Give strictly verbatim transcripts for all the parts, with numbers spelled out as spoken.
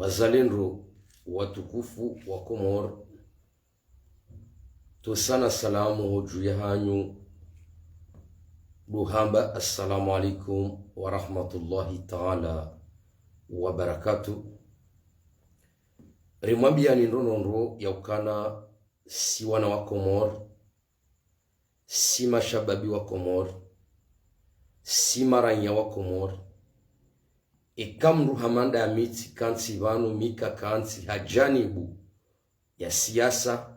Wazalendo watukufu wa Komori, ntsohusana salamu hodju yahanyu, ndo hamba assalamu alaikum wa rahmatullahi ta'ala wa barakatuh. Rimwambiyani ndrongoo ndro ya ukana si wana wa Komori, si mashababi wa Komori, si maranya wa Komori. Eka mndru hama ndami tsikantsi pvanu, mi kakantsi ha janibu ya siasa,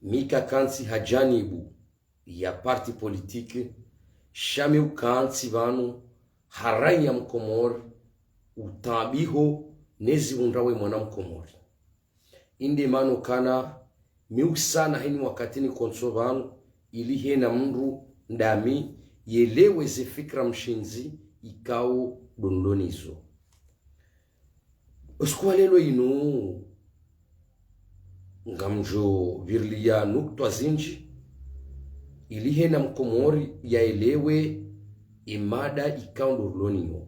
mi kakantsi ha janibu ya parti politique, sha mi ukantsi pvanu ha ranya Mkomori, utaabiho ne zihundrao ye mwana Mkomori. Inde mana ukana mi usana heni wakati nikontso pvanu, ili hena mndru ndami yelewe ze fikira mshindzi ikao ndo nilo nazo. Usiku wa leo inu, ngamdjo pvirilia nukutwa zindji, ili hena Mkomori yaelewe ye mada ikao ndo rilo nayo.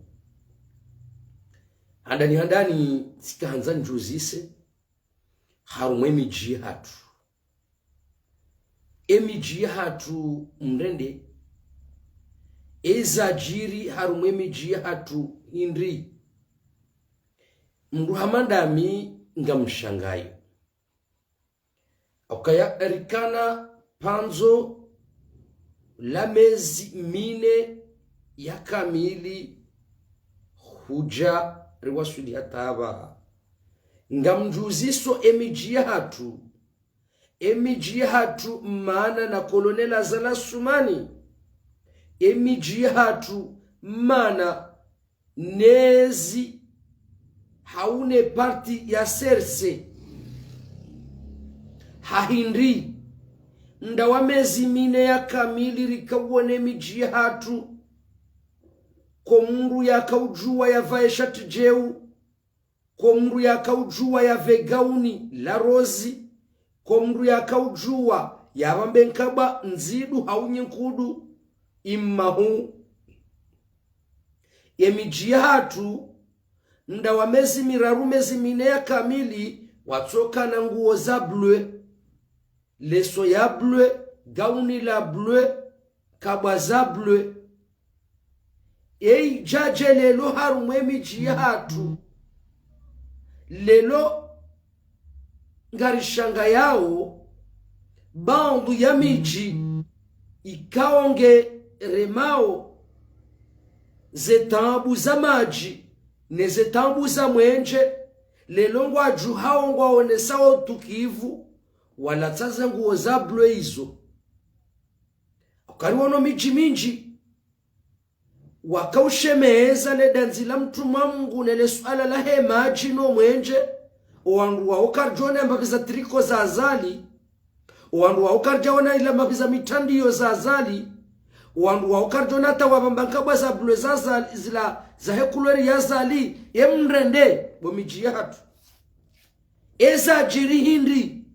Handani handani, tsikahandza nidjuzise harumwa ye midji yahatru. Ye midji yahatru mrende, ye zadjiri harumwa ye midji yahatru hindri. Mndru hama ndami ngamshangayo. Ukaya rikana pvandzo la mezi mine ya kamili hudja riwaswili hata pvaha. Ngamdjuziso ye midji yahatru, ye midji yahatru mana na Colonel Azali Assoumani, ye midji yahatru mana nezi hau ne parti ya C R C. Ha hindri, nda wa mezi mine ya kamili rikawona ye midji yahatru, ko mndru yakaudjuwa yapvae shati djeu, ko mndru yakaudjuwa yapve gauni la rozi, ko mndru yakaudjuwa yapvambe nkabwa ndzidu hau nyenkundu, imahu. Ye midji yahatru, nda wa mezi miraru, mezi mine ya kamili, watsokana nguo za bleu, leso ya bleu, gauni la bleu, nkabwa za bleu. Ye idjadje leo harumwa ye midji yahatru? Leo ngarishangayao, baadhwi ya midji ikao nge remao ze taabu za madji ne ze taabu za mwenje, leo ngwadjuhao ngwaonesao utukivu, walatsa ze nguo za bleu izo. Ukariwono midji mindji, wakaushemeza le dandzi la mtrumwa Mngu ne le suala lahe madji no mwenje, owandru wao karidjona mbapvi za tricot za Azali, owandru wao karidjaona ila mbapvi za mitrandio za Azali, owandru wao karidjona hata wapvamba nkabwa za bleu za Azali, zila zahe couleur ya Azali, ye mrende, bo midji yahatru. Ye zadjiri hindri?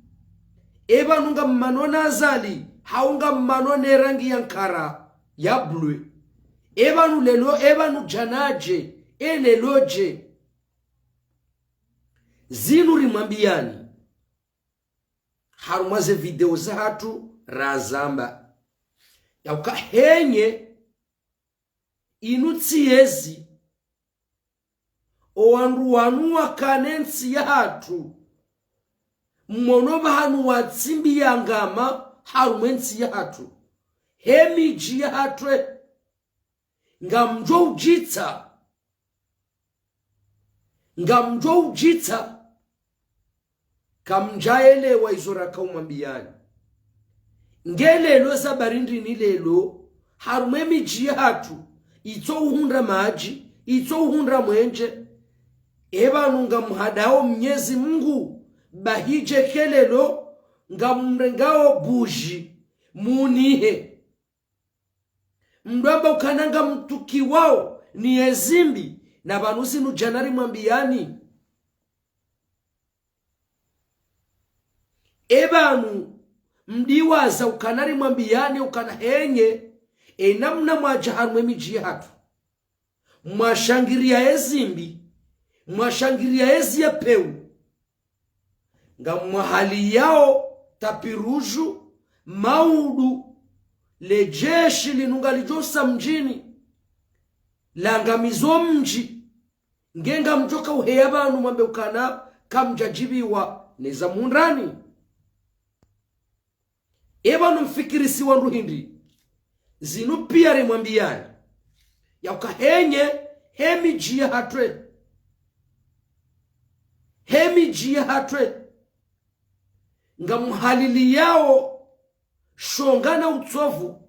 Ye pvanu ngammanao na Azali, hau ngammanao ne rangi ya nkara ya bleu? Ye pvanu leo, ye pvanu djana dje, ye leo dje? Zinu rimwambiyani harumwa ze video zahatru razamba. Yauka henye inu ntsi yezi, owandru wanu wakana ye ntsi yahatru, mwono pvahanu watsimbiya ngama harumwa ye ntsi yahatru, he midji yahatru, ngamdjo udjitsa, ngamdjo udjitsa. Kamdjaelewa izo rakaumwambiyani. Nge leo za barindini leo, harumwa ye midji yahatru, itso uhundra madji, itso uhundra mwenje. Ye pvanu ngamhadao Mnyezi Mngu, bahi dje ke leo ngamrengao bougie munihe. Mndru amba ukana ngamtukiwao ni ye zimbi, na pvanu zinu djana rimwambiyani. Ye pvanu mdiwaza ukana rimwambiyani ukana henye, ye namna mwadja harumwa ye midji yahatru, mwashangiriya ye zimbi, mwashangiriya ezi ya pewu, ngamwahaliyao tapis rouge, maudu le jeshi linu ngalidjo usa mdjini, langamizo mdji, nge ngamdjoka uheya pvanu mwambe ukana kamdjadjibiwa neza mhundrani. Eba no mfikirisi wandru hindri, zinu piya rimwambiyani, yauka henye, he midji yahatru, he midji yahatru, ngamhaliliyao shonga na utsovu.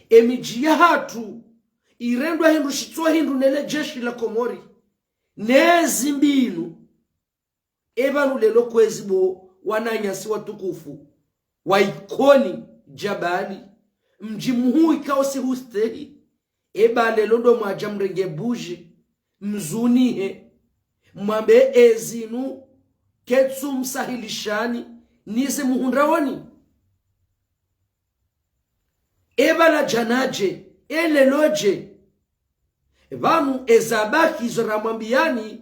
Emidji yahatru irendwa hindru shitswa hindru nele jeshi la Komori, nezi mbinu. Eba nu lelo kwezi bo wananyasi watukufu wa Ikoni Djabali, mdji muhuu ikao si hustehi. Eba lelo ndo mwadja mrenge buji, mzunihe, mwambe ezinu ketsu msahilishani, nize muhundraoni. Eba la djana dje, elelo dje. Pvanu ezabaki zo ramwambiyani,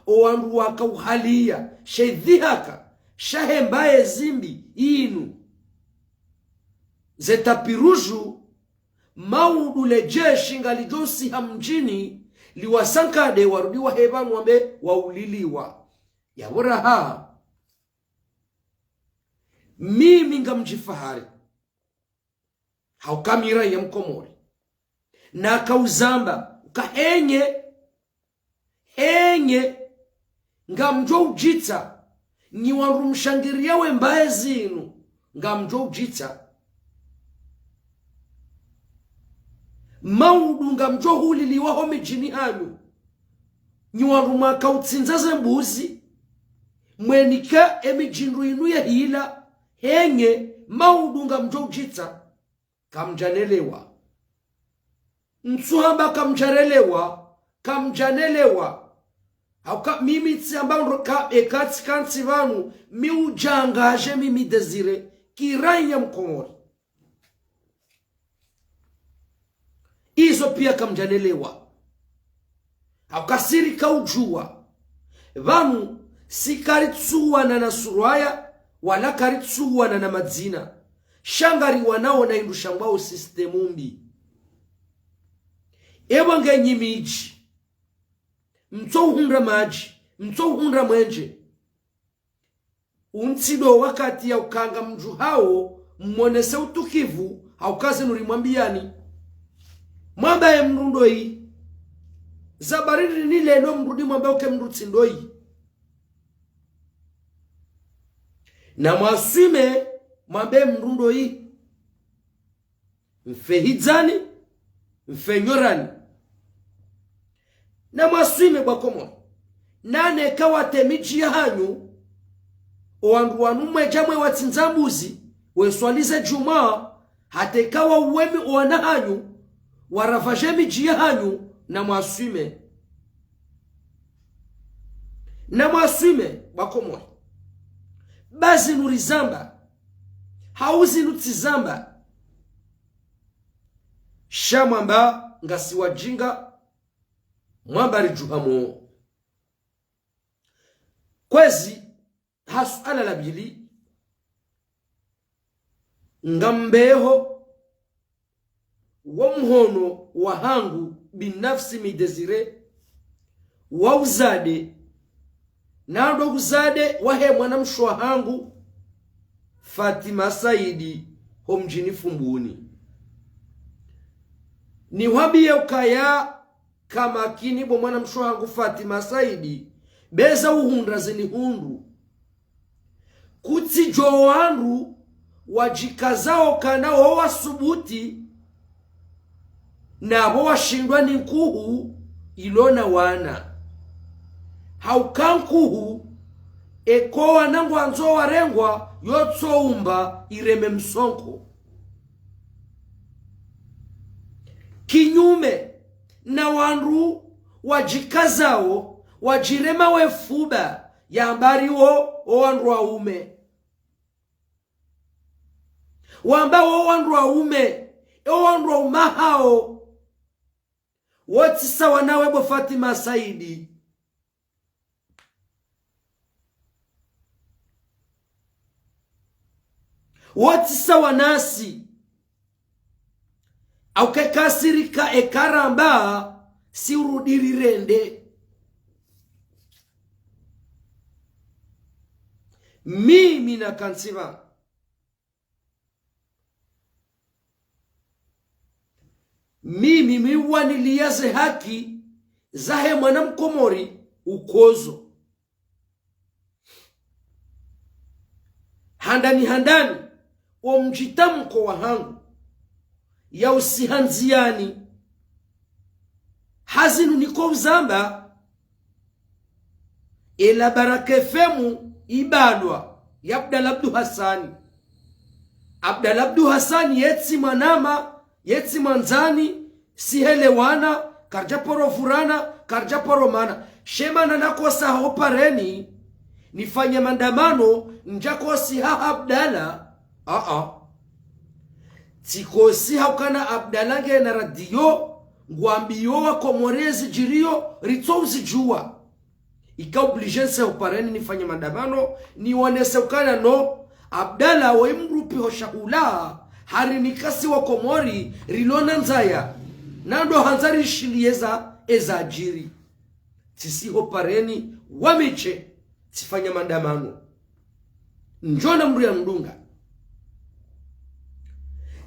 owandru wakauhaliya she dhihaka shahe mbaye zimbi inu, ze tapis rouge, maudu le jeshi ngalidjo usiha mdjini, liwasankade warudi wahe pvanu wambe wauliliwa. Yabo raha, mimi ngamdjifahari hauka mi raiya mkomori. Nakauzamba uka henye, henye, ngamdjo udjitsa, nyi wandru mshangiriya we mbaye zinu, ngamdjo udjitsa. Maudu ngamdjo huliliwa ho midjini hanyu, nyi wandru mwakautsindza ze mbuzi, mwenika emidjindru inu yahila, henye, maudu ngamdjo udjitsa. Kamdjanelewa. Ntsuhamba kamdjarelewa, kamdjanelewa. Hauka mimi tsiamba ndo ka, eka tsikantsi pvanu, mi udjangaje mimi Désiré, ki raiya mkomori. Izo piya kamdjanelewa. Hauka si rikaudjuwa. Pvanu si karitsuwana na surwaya, wala karitsuwana na madzina. Sha ngariwanao na hindru shambwao système mbi. Eba nge nyi midji, mtsouhundra madji, mtsouhundra mwenje. Untsi ndo wakati ya ukanga mdjuhao, mmonese utukivu, hauka zinu rimwambiyani. Mwamba ye mdru ndoyi. Zabari rini lelo mdru ndi mwamba uke mdru tsi ndoyi. Na mwaswime, mwambe mdru ndoyi. Mfe hidzani, mfe nyorani. Na mwaswime bwa Komori. Nane kawate midji yahanyu, owandru wanu mwedja mwe watsindza mbuzi, weswalize djumwa, hata ikawa uwemi owana hanyu, waravaje midji yahanyu, na mwaswime. Na mwaswime bwa Komori. Ba zinu rizamba, hau zinu tsizamba. Sha mwamba ngasi wadjinga, mwamba ridjuha mo. Kwezi, ha suala la pvili, ngambeho wo mhono wahangu binafsi mi Désiré, wa uzade, na ndo uzade wahe mwanamshe wahangu, Fatima Saidi, ho mdjini Fumbuni. Nihwambiye ukaya kamakini bo mwanamshe wahangu Fatima Saidi, beza uhundra zinihundru. Kutsidjo wandru wadjikazao kana wo wasubuti, na bo washindwa ni nkuhu ilo na wana. Hauka nkuhu, eka wana ngwandzo warengwa, yotsoumba ireme msonko. Kinyume na wandru wadjikazao, wadjirema wefuba, yambari wo, o wandru waume. Wamba wo wandru waume, e wandru waume hao. Wo tsi sawa nawe bo Fatima Saidi. Wo tsi sawa nasi. Hauka eka sirika eka ramba, si urudi rirende. Mimi nakantsi pvanu. Mimi mi waniliya ze haki zahe mwana mkomori ukozo. Handani handani, wo mdjitamko wahangu, ya usiha ndziyani. Ha zinu niko uzamba, ela Baraka F M ibalwa ya Abdallah Abdou Hassani. Abdallah Abdou Hassani ye tsi mwanama, ye tsi mwandzani, si helewana, karidja paro vurana, karidja paro mana. Sha mana nakosa ho pareni, nifanye mandamano, ndja kosi ha Abdallah. Aa. Tsikosi ha ukana Abdallah ngena radio, ngwambiyo wakomori ezidjiriyo, ritso uzidjuwa. Ika obligé nse ho pareni nifanye mandamano, niwonese ukana no, Abdallah woyi mdru pvi ho shahula, hari nikasi wakomori, rilo na ndzaya, na ndo handza rishiliye za, ezadjiri. Tsisi ho pareni, wamitshe, tsifanya mandamano. Ndjo na mdru ya mdunga.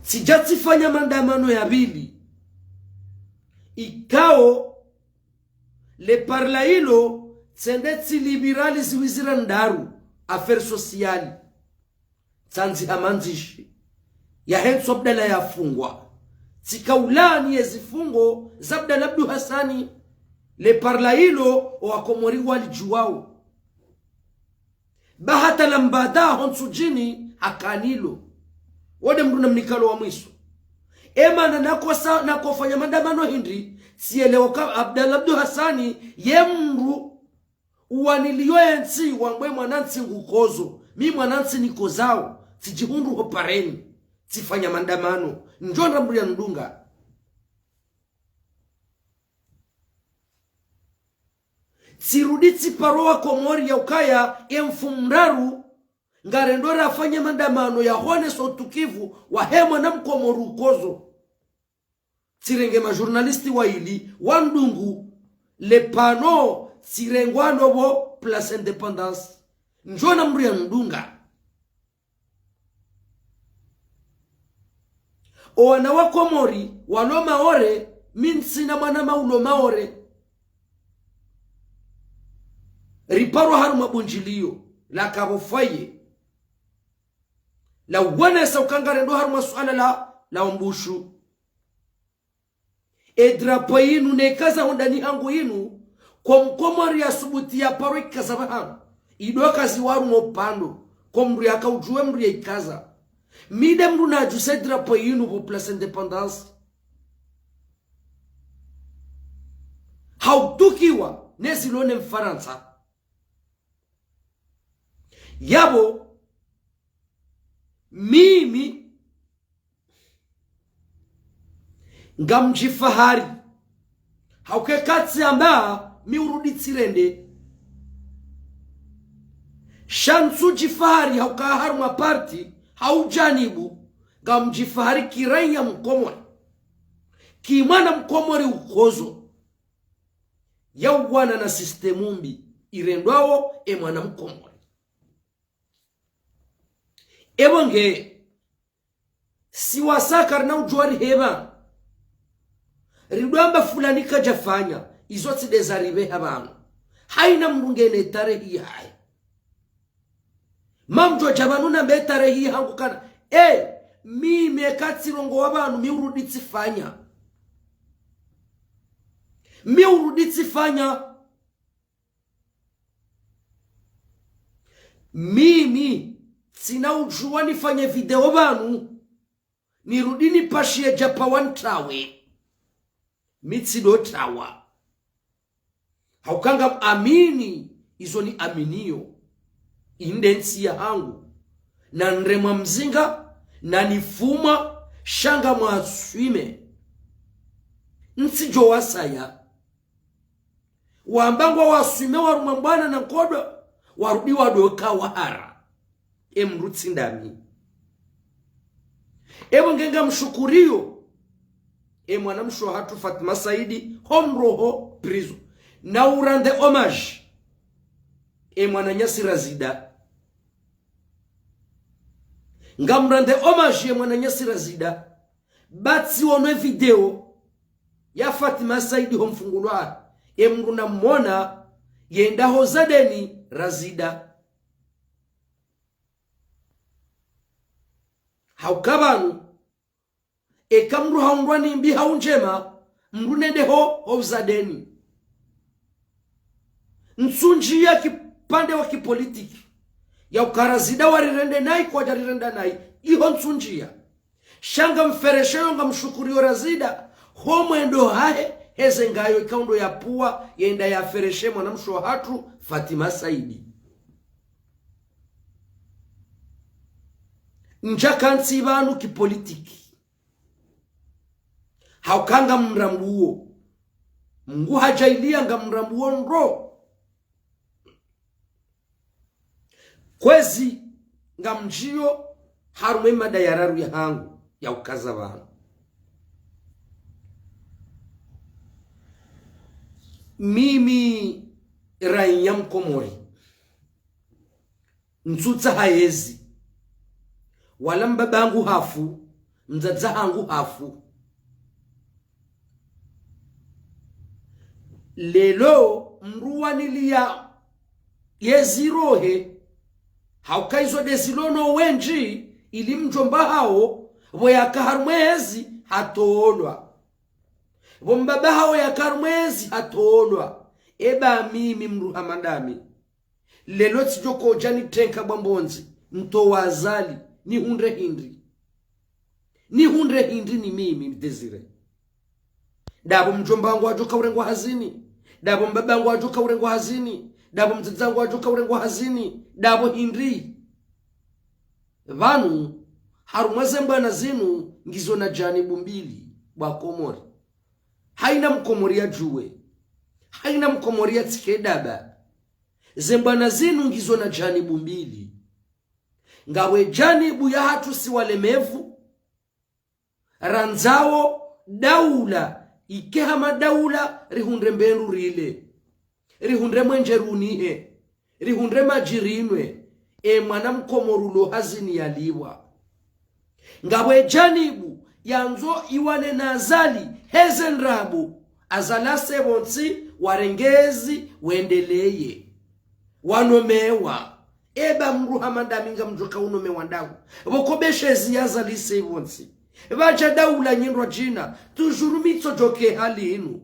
Tsidja tsifanya mandamano ya pvili. Ikao, le parla ilo, tsende tsilipvira liziwi zira ndraru, affaires sociales. Tsandzi ha mandzishi. Yahe ntsu Abdallah yafungwa. Tsika ulaani ye zifungo za Abdallah Abdou Hassani. Le parla ilo, owakomori walidjuwao. Ba hata lambada ho ntsu djini hakanilo. Wo nde mdru na mnikalo wa mwiso. Emana nakosa, nakofanya mandamano hindri, tsiyelewa ka Abdallah Abdou Hassani, ye mdru uwaniliyo entsi wambwe mwanantsi ngukozo, mi mwanantsi nikozao, tsidjihundru ho pareni, tsifanya mandamano, ndjo na mdru ya mdunga. Tsirudi tsiparo wakomori ya ukaya, emfumo ndraru, ngarendo rafanye mandamano ya honesa utukivu wahe mwana mkomori ukozo. Tsirenge majournaliste wayili, wandungu, le panneau, tsirengwa no pvo Place Indépendance. Ndjo na mdru ya mdunga. Owana wakomori, walo Maore, mi ntsina mwanama ulo Maore. Riparo harumwa bundjiliyo, la kabofwaye. La uwonesa uka ngarendo harumwa suala la, la umbushu. E drapeau yinu neyikaza hondani hangu yinu, ko mkomori ya subuti ya paro yikaza pvahanu. Ido kazi waru no pando, ko mdru yaka udjuwe mdru yayikaza. Mi nde mdru nadjuse drapeau yinu pvo Place Indépendance. Ha utukiwa, nezilo ne Mfarantsa. Yapvo, mimi, ngamdjifahari. Hauka eka tsiamba, mi urudi tsirende. Sha ntsudjifahari, hauka harumwa parti, hau janibu, ngamdjifahari ki raiya mkomori. Ki mwana mkomori ukozo. Ya uwana na système mbi, irendwao e mwana mkomori. Epvo nge, si wasaya karina udjuwa rihepva. Ridjo amba fulani kadjafanya, izo tsi nde zaripveha pvanu. Haina mdru ngena tarehi yahahe. Mamdjo dja pvanu nambe tarehi yahangu kana. E, mimi eka tsirongowa pvanu, mi urudi tsifanya. Mi urudi tsifanya. Mimi, tsina udjuwa nifanye video pvanu, nirudi nipashiye djapva wantrawe. Mi tsido trawa. Hauka ngamamini, izo niaminiyo. Inde ntsi yahangu. Na nremwa mzinga, na nifuma, sha ngamwaswime. Ntsidjo wasaya. Wamba ngwawaswime warumwa mbwana na nkodo, warudi wadoka wahara. E mdru tsi ndami. Ebo nge ngamshukuriyo e mwanamshe wahatru Fatima Saidi, ho mroho prison. Na urendre hommage e mwananyasi Razida. Ngamrendre hommage e mwananyasi Razida. Ba tsiono e video ya Fatima Saidi ho mfungulwa. E mdru namwona yenda ho zadeni Razida. Hauka pvanu, eka mdru haundrwa ni mbi hau ndjema, mdru nende ho, ho uzadeni. Ntsundjiya kipvandre wa kipolitiki. Ya uka Razida warirende nayi, kwadjarirenda nayi. Iho ntsundjiya. Sha ngamferesheyo ngamshukuriyo Razida, ho mwendo hahe, heze ngayo ikao ndo yapvuwa, yenda yafereshe mwanamshe wahatru, Fatima Saidi. Ndjaka ntsi pvanu kipolitiki. Hauka ngamrambuo. Mngu hadjaaliya ngamrambuo ndro. Kwezi ngamdjiyo harumwa e mada ya raru yahangu ya ukaza pvanu. Mimi raiya mkomori. Ntsutsaha yezi. Wala mbaba hangu hafu, mdzadze hangu hafu. Leo mdru waniliya yezi rohe, hauka izo nde zilo no wendji, ili mdjomba hawo, pvo yaka harumwa yezi hatolwa. Pvo mbaba hawo yaka harumwa yezi hatolwa. Eba mimi mdru hama ndami. Leo tsidjo kodja nitrenka bwa mbondzi, ntowa Azali, nihundre hindri. Nihundre hindri ni mimi Désiré. Ndapvo mdjomba hangu wadjoka urengwa hazini. Ndapvo mbaba hangu wadjoka urengwa hazini. Ndapvo mdzadze hangu wadjoka urengwa hazini. Ndapvo hindri. Pvanu, harumwa ze mbwana zinu, ngizo na janibu mbili, bwa Komori. Haina mkomori yadjuwe. Haina mkomori yatsike daba. Ze mbwana zinu ngizo na janibu mbili. Ngapvo e janibu yahatru si walemevu, randzao daula, ike hama daula, rihundre mbendru rile. Rihundre mwenje runihe. Rihundre madji rinwe. E mwana mkomori ulo hazini yaliwa. Ngapvo e janibu yandzo iwane na Azali, heze ndrabo. Azali ase pvontsi, warenge ezi, wendeleye. Wanomewa. Eba mdru hama ndami ngamdjoka unomewa ndahu. Pvoko be she ezi ya Azali ise ipvontsi. Pvadja daula nyindrwa djina, toujours mi tsodjoka hali inu.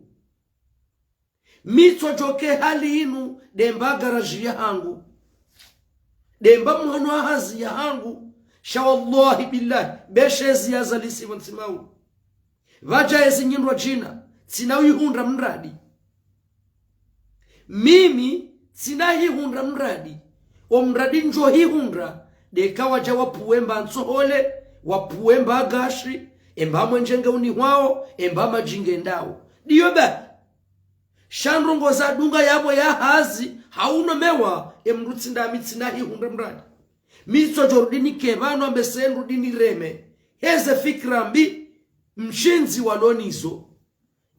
Mi tsodjoka hali inu, nde mba garage yahangu. Nde mba mhono wa hazi yahangu. Sha wallahi billahi, be she ezi ya Azali ise ipvontsi mawu. Pvadja ezi nyindrwa djina, tsina uhihundra mradi. Mimi, tsina hihundra mradi. O mradi ndjo hihundra, nde ka wadja wapvuwe mba Ntsohole, wapvuwe mba Gashi, emba mwenje nge unihwao, emba madji nge ndao. Ndiyo ba. Sha ndrongoo za dunga yapvo ya hazi, hau unomewa, e mdru tsi ndami tsina hihundra mradi. Mi tsodjo rudi nike pvanu ambe se ndrudi nireme. Heze fikira mbi, mshindzi walo nizo.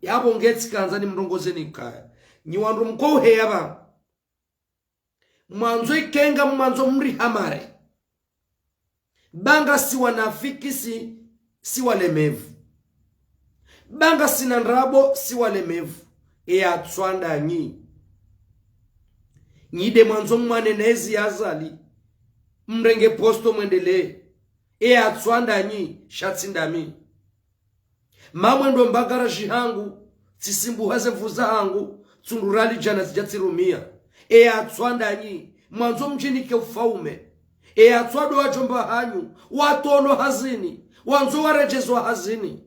Yapvo nge tsikandza nimrongozeni kaya. Nyi wandru mko uheya pvanu. Mwandzo ike ngamwandzo mrihamare. Ba ngasi wanafiki si, si walemevu. Ba ngasina ndrabo si walemevu. E yatswa ndanyi. Nyi nde mwandzo mwane na ezi ya Azali. Mrenge posto mwendelee. E yatswa ndanyi, sha tsi ndami. Mamwe ndo mba garage hangu, tsisimbuha ze mvu zahangu, tsundru rali djana zidja tsirumia. E yatswa ndanyi, mwandzo mdjinike ufaume. E yatswa ndo wadjomba hanyu, watolwa hazini, wandzo waredjezwa hazini.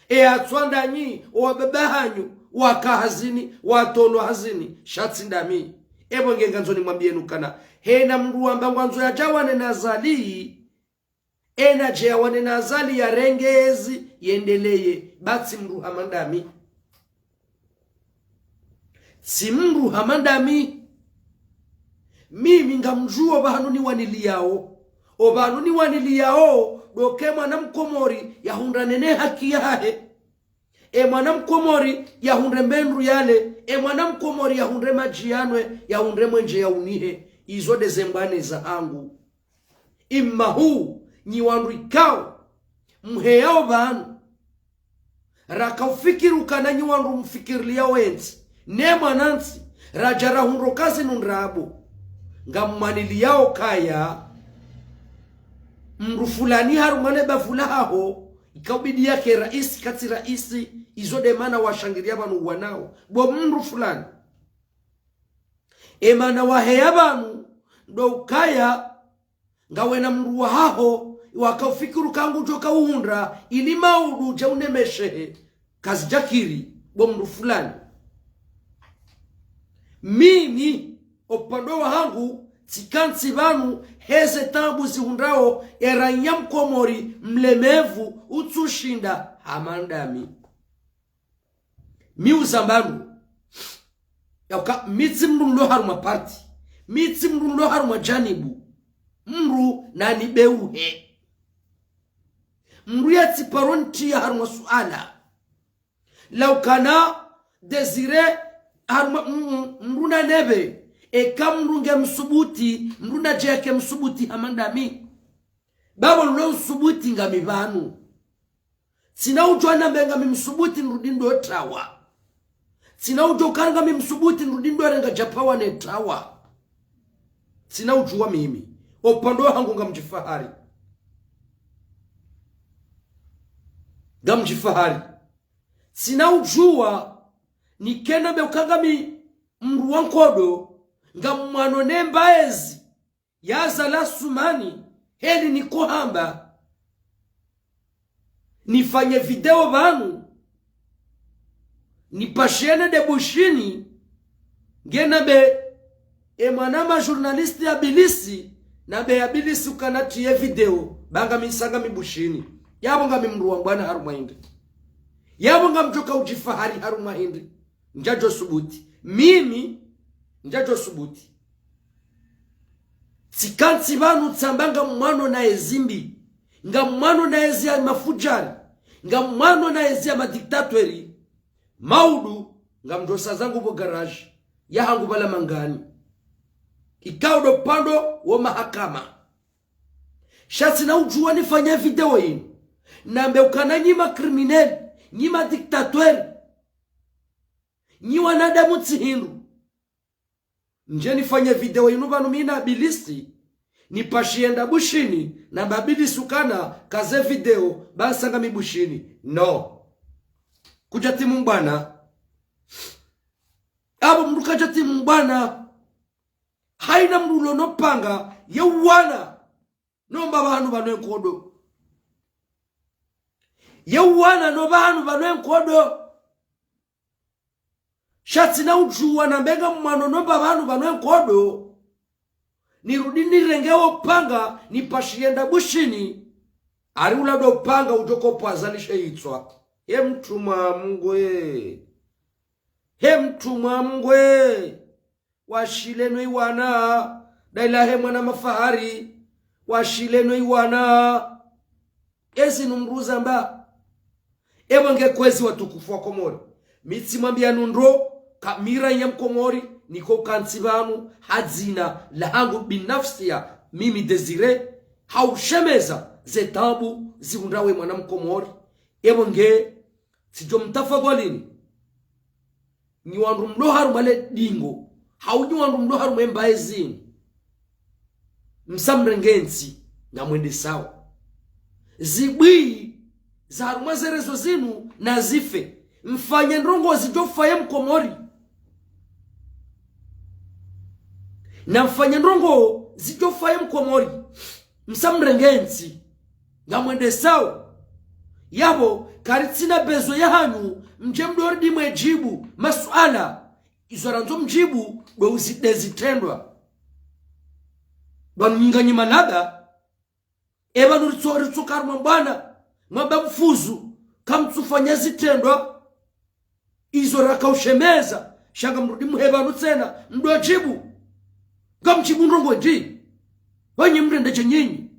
E yatswa ndanyi, o wababa hanyu, waka hazini, watolwa hazini, sha tsi ndami. Epvo nge ngandzo nimwambiye nukana, hena mdru wamba ngwandzo yadje yawane na Azali, ena dje yawane na Azali yarenge ezi, yendeleye, ba tsi mdru hama ndami. Tsi mndru hama ndami. Mimi ngamdjuo pvahanu niwaniliyao. O pvahanu niwaniliyao, ndo uka e mwana mkomori yahundrane ne haki yahahe. E mwana mkomori yahundre mbe ndru yale, e mwana mkomori yahundre madji yanwe, yahundre mwenje yaunihe. Izo nde ze mbwane zahangu. Imma hu, nyi wandru ikao mheyao pvanu, raka ufikiri ukana nyi wandru mfikiriliyao entsi ne mwanantsi, radja rahundro kazi nu ndrabo. Ngamwaniliyao kaya mndru fulani harumwa le bavu lahaho, ikaubidi yake raisi, katsi raisi. Izo nde mana washangiriya pvanu wanao bo mndru fulani. E mana waheya pvanu ndo ukaya ngawena mndru wahaho, waka ufikiri uka ngudjo ka uhundra ili maudu udje unemeshehe. Kazidjakiri bo mndru fulani. Mimi, upande wahangu, tsikantsi pvanu heze taabu zihundrao e raiya mkomori mlemevu utsushinda hama ndami. Mi uzamba ndru yauka mi tsi mndru nilo harumwa parti, mi tsi mndru nilo harumwa janibu. Mndru nanibeuhe. Mndru yatsiparo ntiya harumwa suala laukana Désiré harumwa, mm, mm, mndru nanebe. Eka mndru nge msubuti, mndru nadje yake msubuti hama ndami. Babo nilo msubuti ngami pvanu. Tsina udjuwa nambe ngami msubuti nirudi ndo trawa. Tsina udjuwa ukana ngami msubuti nirudi ndo renga djapawa ne trawa. Tsina udjuwa mimi. Upande wahangu ngamdjifahari. Ngamdjifahari. Tsina udjuwa nikena mbe uka ngami mndru wa nkodo, ngamwano ne mbaezi yazala sumani, heli niko hamba nifanye video pvanu, nipashiye nende Bushini, nge nambe e mwana ma journaliste ya Bilisi, nambe ya Bilisi ukana tiye video, ba ngami sanga mi Bushini. Yabo ngami mndru wa mbwana harumwa hindri? Yabo ngamdjoka udjifahari harumwa hindri? Ndjadjo subuti. Mimi, ndjadjo subuti. Tsikantsi pvanu tsamba ngamwano na ezimbi, ngamwano na ezi ya mafudjari, ngamwano na ezi ya madiktatweri. Maudu, ngamdjosa zangu pvo garage yahangu pvala Mangani, ikao ndo upande wo mahakama. Sha tsina udjuwa nifanye video inu nambe ukana nyi ma criminel, nyi madiktatweri, nyi wanadamu tsi hindru. Ndje nifanye video inu pvanu mi na Bilisi, nipashiye nda Bushini, nambe Bilisi ukana kaze video, ba nsanga mi Bushini. No. Kudjatimu mbwana. Abo mndru kadjatimu mbwana. Haina mndru ulo no panga, ye uwana no mba pvanu pvanu enkodo. Ye uwana no pvanu pvanu enkodo. Sha tsina udjuwa nambe ngamwano no mba pvanu pvanu enkodo, nirudi nirenge wo panga, nipashiye nda Bushini, ari ula ndo panga udjoko pvwaza lishe itswa. He mtrumwa Mngu we. He mtrumwa Mngu we. Washileno iwana, dailahe mwana mafahari, washileno iwana. Ezi nu mndru uzamba. Ebo nge kwezi watukufu wa Komori. Mi tsimwambiya nu ndro, ka mi raiya mkomori, niko kantsi pvanu, ha dzina lahangu binafsi ya mimi Désiré, ha ushemeza ze taabu zihundrao e mwana mkomori. Ebo nge, tsidjo mtafadhwalini. Nyi wandru mlo harumwa le dingo, hau nyi wandru mlo harumwa embaye zinu, msamrenge ntsi, ngamwendesao. Zibwi za harumwa ze réseaux zinu nazife. Mfanye ndrongoo zidjofaa ye mkomori. Na mfanye ndrongoo zidjofaa ye mkomori. Msamrenge ntsi, ngamwendesao. Yapvo, karitsina besoin yahanyu, mdje mdoridi mwedjibu masuala. Izo randzo mdjibu, ndo uzi-, nde zitrendwa. Pvanu nyi nganyi malaba, epvanu ritso, ritso karumwa mbwana, mwamba mfuzu, kamtsufanya zitrendwa. Izo raka ushemeza, Sha ngamrudi mhepvanu tsena, mdodjibu. Ngamdjibu ndrongo ndji. Wanyi mrende dje nyinyi?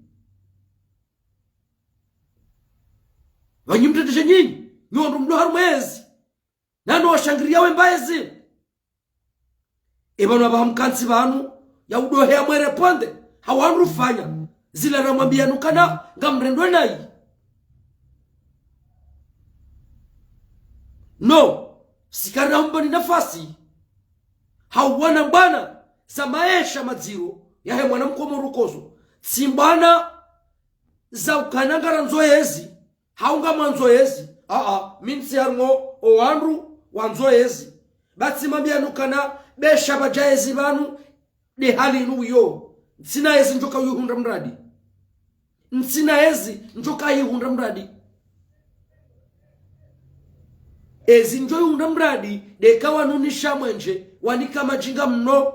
Wanyi mrende dje nyinyi? Nyi wandru mdo harumwa ezi. Nano washangiriya wemba ezi. Epvanu apvaha mkantsi pvanu, ya udohe ya mwereponde, hawandru fanya. Zila ramwambiya nukana, ngamrendwe nayi. No, si karina humbani nafasi. Hauwana mbwana za maesha madziro yahe mwana mkomori ukozo. Tsi mbwana za ukana ngarandzo ezi, hau ngamwandzo ezi. Aa, mi ntsi harimwa owandru wandzo ezi. Ba tsi mwambiya nukana besha pvadja ezi pvanu, de hali inu wiyo. Ntsina ezi ndjoka uyihundra mradi. Ntsina ezi ndjoka yihundra mradi. Ezi ndjo yihundra mradi, de ka wanunisha mwenje, wanika madjinga mno,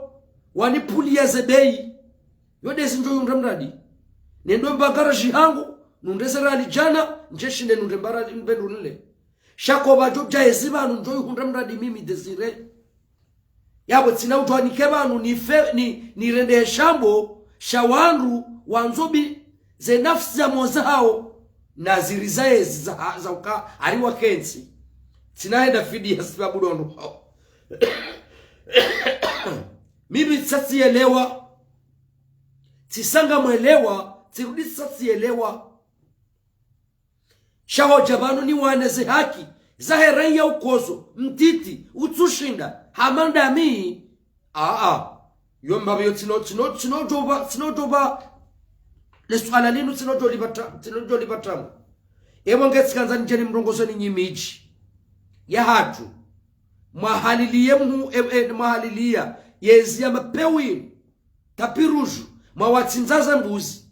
wanipvuliya ze beyi. Yo de ezi ndjo yihundra mradi. Nendo mbangara dji hangu, nundre ze rali djana, ndje shinde nundre mbara mbendu nile. Sha ko pvadjo dja ezi pvanu ndjo yihundra mradi mimi Désiré. Yapvo tsina udjo wanike pvanu nife, ni, nirende eshambo, sha wandru, wandzo bi, ze nafsi za moza hawo, na ziri za ezi za, za uka, hari wakentsi. Tsina henda fidiya sibabu ndo wandru hawo. Mimi tsatsi yelewa, tsisa ngamwelewa, tsirudi tsatsi yelewa. Sha hodja pvanu niwane ze haki zahe raiya ukozo, mtiti, utsushinda, hama ndami. Aa, yo mbapvi yo tsino, tsino, tsino djopva, tsino djopva. Le suala linu tsino djolipva ta-, tsino djolipva tamu. Epvo nge tsikandza nidje nimrongozeni nyi midji yahatru. Mwahaliliye mhu, e, e, mwahaliliya yezi ya mapvewinu. Tapis rouge, mwawatsindza ze mbuzi.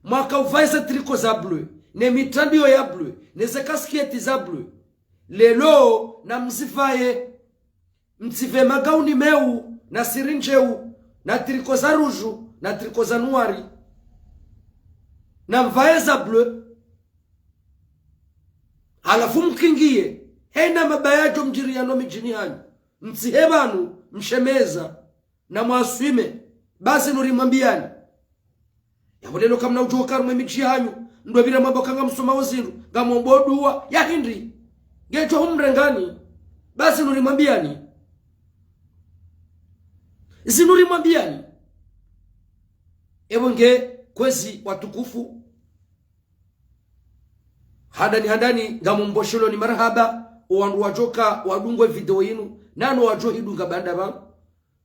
Mwaka upvaye ze tricot za bleu, ne mitrandio ya bleu, ne ze casquette za bleu. Lelo namzipvaye, mtsipve magauni meu, na siri ndjeu, na tricot za rouge, na tricot za noir. Nampvaye za bleu. Halafu mkingiye, hena mabaya djo mdjiriya no midjini hanyu. Mtsihe pvanu, mshemeza. Na mwaswime, basi nurimwambiyani. Yapvo lelo kamna udjo ka harumwa emidji yahanyu, ndo pvira mwamba ka ngamsomao zindru, ngamombo duwa, ya hindri. Ngedjo humrengani, basi nurimwambiyani. Zinurimwambiyani. Epvo nge kwezi watukufu. Handani, handani, ngamumbosheloni marahaba, owandru wadjoka wadungwe video yinu, nano wadjo hidunga baanda pvanu.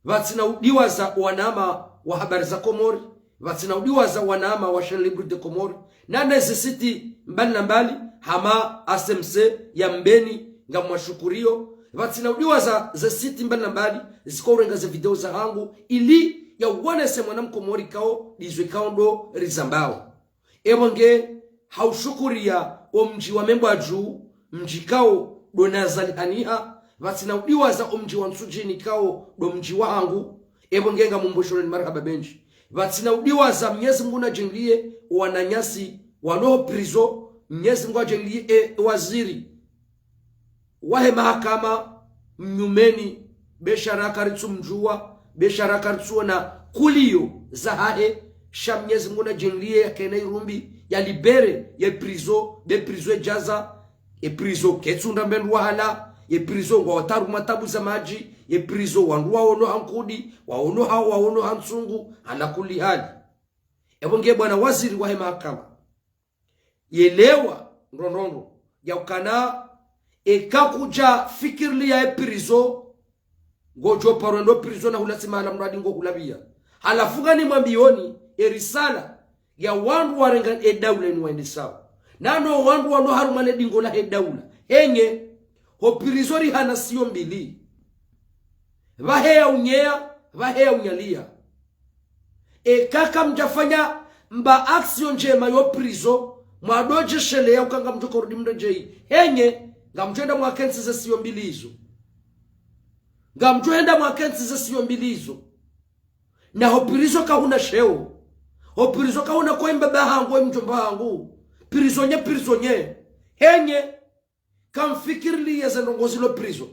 Pvatsina udiwaza wanama wa Habari za Komori, pvatsina udiwaza wanama wa Chaîne Libre de Comores, nane ze site mbali na mbali, hama A C M C ya Mbeni, ngamwashukuriyo. Pvatsina udiwaza ze site mbali na mbali, ziko urenga ze video zahangu, ili ya uonese mwana mkomori kao, dizwe kao ndo rizambao. Epvo nge haushukuriya omdji wa Membwadju, mdji kao ndo nazalihaniha, pvatsina udiwaza omdji wa Ntsudjini kao ndo mdji wahangu, epvo nge ngamumbosheloni marahaba mendji. Pvatsina udiwaza Mnyezi Mngu nadjengeliye owananyasi walo ho prison, Mnyezi Mngu adjengeliye e waziri wahe mahakama mnyumeni, be shara karitsumdjuwa, be shara karitsuona kuliyo zahahe, sha Mnyezi Mngu nadjengeliye yakena irumbi, ya libéré ye prison, be prison edjaza, ye prison ketsundra mbendru wahala, ye prison ngwao harumwa tabu za madji, ye prison wandru waono ha nkudi, waono ha, waono ha ntsungu, ala kulli hali. Epvo nge bwana waziri wahe mahakama. Yelewa, ndrondrondro, yaukana, eka kudja fikiriliya ye prison, ngodjo parwa ndo prison na hula tsi mahala mradi ngo hula pviya. Halafu nganimwambiyoni, e risala, ya wandru warenga e daula inu waendesao. Nano wandru walo harumwa le dingo lahe daula. Henye, ho prison rihana siyo mbili. Pvahe ya unyeya, pvahe ya unyaliya. Eka kamdjafanya mba action ndjema yo prison, mwadodjesheleya uka ngamdjo ka urudi mredjeyi. Henye, ngamdjo henda mwakentsi ze siyo mbili izo. Ngamdjo henda mwakentsi ze siyo mbili izo. Na ho prison kahuna sheo. Ho prison kahuna ko mbaba hangu, mdjomba hangu. Prisonnier, prisonnier. Henye, kamfikiriliya ze ndrongo zilo prison.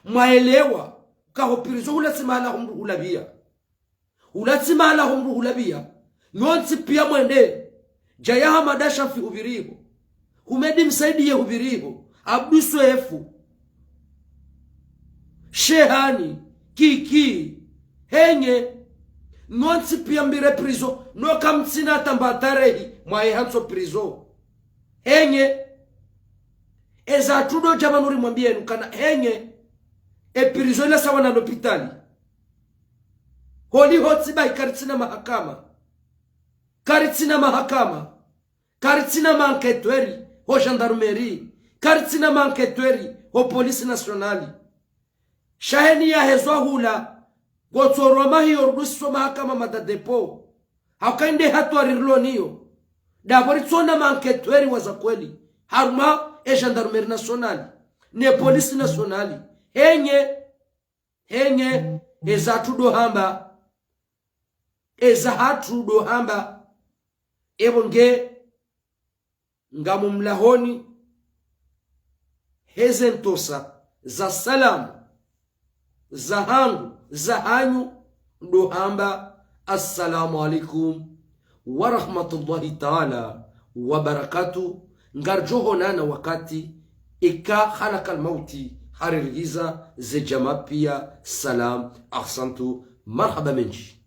Mwaelewa, Ka ho prison hula tsi mahala ho mdru hula pia. Hula tsi mahala ho mdru hula pia. Nyontsi pia mwende. Djaya Hamada Shafi hupviriho. Humedi Msaidiye hupviriho. Abdu Swefu. Shehani. Kiki. Henye. Nyontsi pia mpvire prison. No kamtsina tamba tarehi. Mwaye hantso prison. Henye. Eza tudo djama nuri mwambiyenu kana henye. E prison ila sawa na lopitali. Holiho tsi bahi karitsina mahakama. Karitsina mahakama. Karitsina ma enquêteurs ho gendarmerie. Karitsina ma enquêteurs ho police nationale. Sha heni yahezwa hula, ngotsorwa mahiyo rudusiswa mahakama mandat de dépôt. Hauka inde hatwari rilo nayo. Ndapvo ritsona ma enquêteurs wa za kweli. Harumwa e gendarmerie nationale. Ne police nationale. Henye. Henye. Eza tudo hamba. Eza hatru ndo hamba, epvo nge ngam mlahoni, heze ntrosa za salamu, zahangu, zahanyu, ndo hamba, assalamu alaikum wa rahmatullahi taala wa barakatuh. Ngaridjo honana wakati eka halakal mauti haririhiza ze djamaa pia salam, ahsantu, marhaba mendji.